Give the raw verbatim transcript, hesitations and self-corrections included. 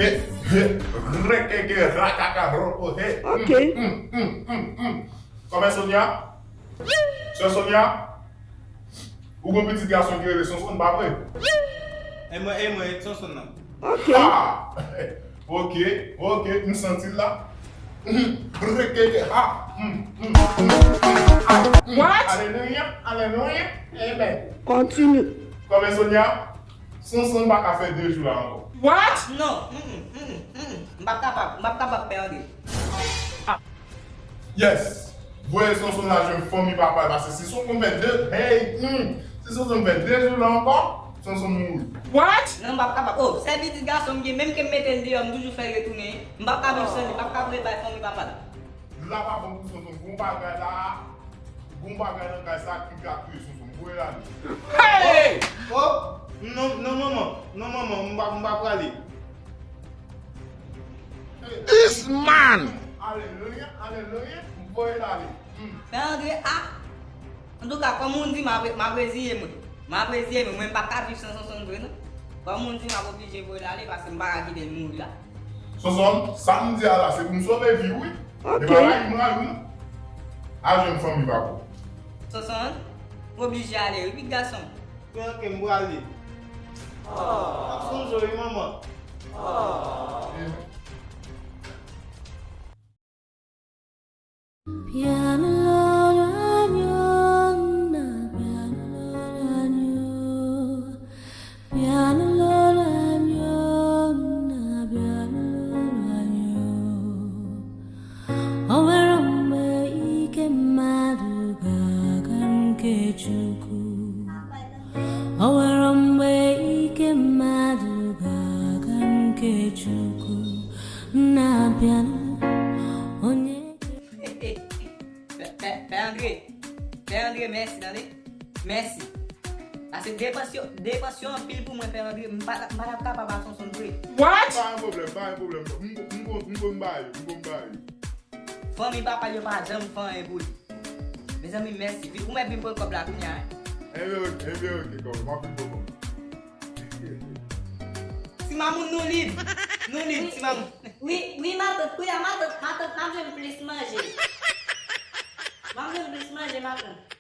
He, he, rekeke, rakaka, roko, he. Ok. Mm, mm, mm, mm, mm. Kòman Sonia? Sè Sonia? Ou gon pitit gason ki rele Sonson, pa vre? E mwen, e mwen, Sonson nan. Ok. Ah! Ok, ok, m santi l la. Mhm. Rekeke, ha! Mm, mm, mm, mm, ah, mm. What? Alelouya, alelouya, amen. Continue. Kòman Sonia? Sonson pa ka fè de jou la ankò. What? Non, mm, mm, mm, mm, mm. M p ap kapab, m p ap kapab, Pè André. Yes! Voye Sonson la jwenn fanmi papa l, paske si Sonson fè de, hey, hmm, si Sonson fè de jou la ankò, Sonson mouri. What? Non, m p ap kapab. Oh, sèl pitit gason m gen, menm ke m mete l deyò, m toujou fè l retounen. M p ap ka viv san li, m p ap ka voye bay fanmi papa l. La pa bon pou Sonson. Gon bagay la, gon bagay nan kay sa ki ka touye Sonson. Voye l ale. Hey! Oh, non, non, manman. Non, manman, m pa, m pa prale. This man! Alelouya, alelouya. Voye l ale. Hmm. Pè André, ah! Antouka, kòm ou di, m ap, m ap reziye mwen. M ap reziye mwen. Mwen, m pa ka viv san Sonson vre, non. Kòm ou di, m ap oblije voye l ale, paske m pa ka kite l mouri la. Sonson, sa m di a la, se pou m sove vi w, wi. Ok. E pa rayi m, rayi w, non. Al jwenn fanmi papa w. Sonson, ou oblije ale, wi, pitit gason. Pè André, m prale. M ap sonje w, wi, manman. Piano lo la nyona, piano lo la nyo, piano lo la nyona, piano lo la nyo. Owero mwe ike madu gagan ke chuku. Owero mwe ike madu gagan ke chuku. Na piano, onye. Pè, pè, pè André. Pè André, mèsi, tande. Mèsi. Paske depans yo, depans yo anpil pou mwen, pè André. M pa, m pa t ap kapab a Sonson vre. What? Pa gen pwoblèm, pa gen pwoblèm. M, m, m, m, m ba yo, m, m ba yo. Fanmi papa yo pa janm fè anyen pou li. Mezanmi, mèsi. Vin, ou mèt vin pran kòb la kounye a, hein? Enben, ok, enben, ok, kòb, m ap vin pran kòb. Ti mamoun, nou lib. Nou lib, ti mamoun. Wi, wi, matant, kounye a, matant, matant, m ap jwenn plis manje. M ap jwenn plis manje, matant.